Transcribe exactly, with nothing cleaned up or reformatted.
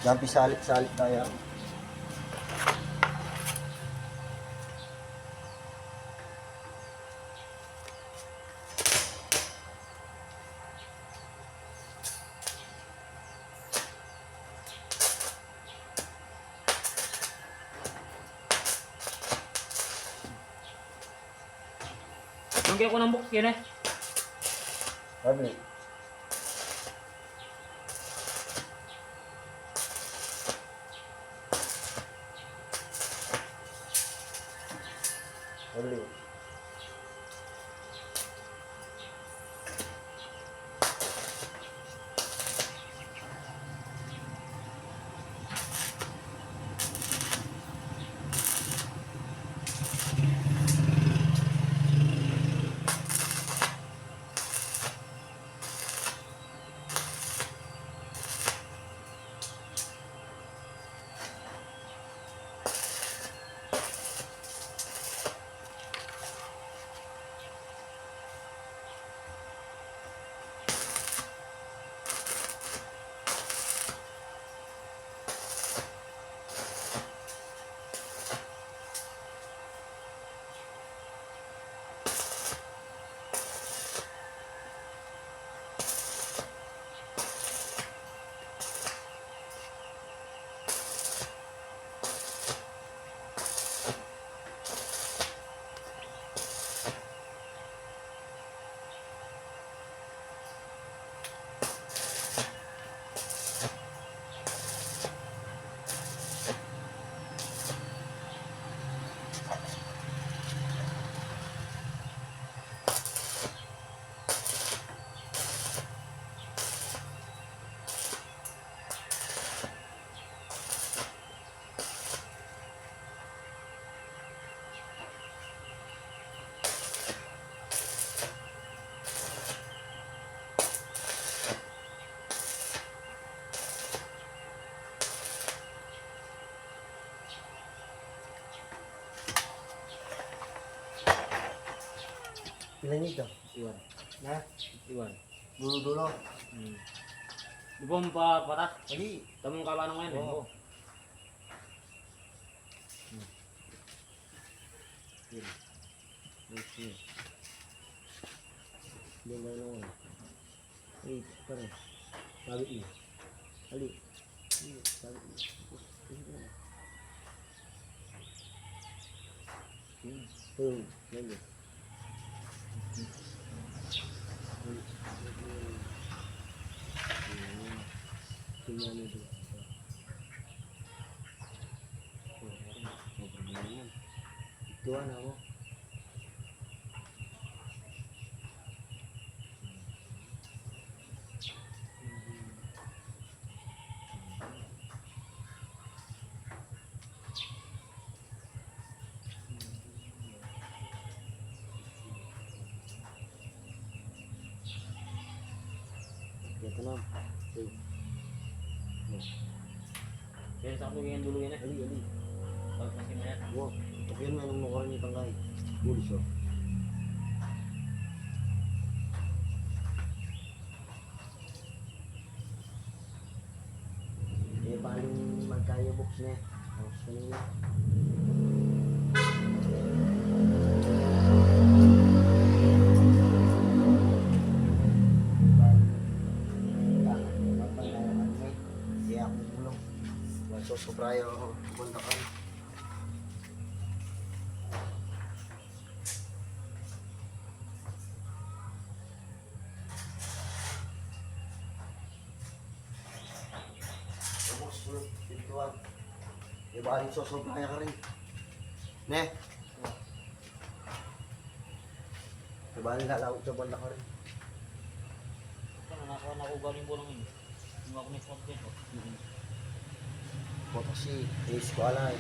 Yan, pisalit-salit na yan. Nung kaya ko ng bukyan eh. Sabi. Sabi. Ilan ito? Iwan. Na? Iwan. Dulo-dulo. Hmm. Di ba mapapatas? Hindi. Tamang kabanong ngayon eh. Oo. Hmm. Yun. Yun, yun. Hindi na naman. Ay, pare. Sabi mo. Ali. Sabi mo. Yun. Yun. Yun. Yun. Yun. Yun. Ito na mo. Ito na. Ito. Pero sa akin, yung dulo yan eh. Ali, ali. Pag kasi na yan. Wow. Pag yan, anong nakuha niya tangkay? Bulis, oh. E, baling magkaya box ne. Tapos kanina. Baling, ah, magkaya kami. Kaya akong gulong. Masosobra yung bundakan. Ubus, ubus, pintuan. E, balik, sosobra ya karin. Ne? E, balik, lalaut sa banda karin. Ano, nakuha na ko galing ko ng ini. Yung ako may sponsor ko. Botox si, e, eskwela, e.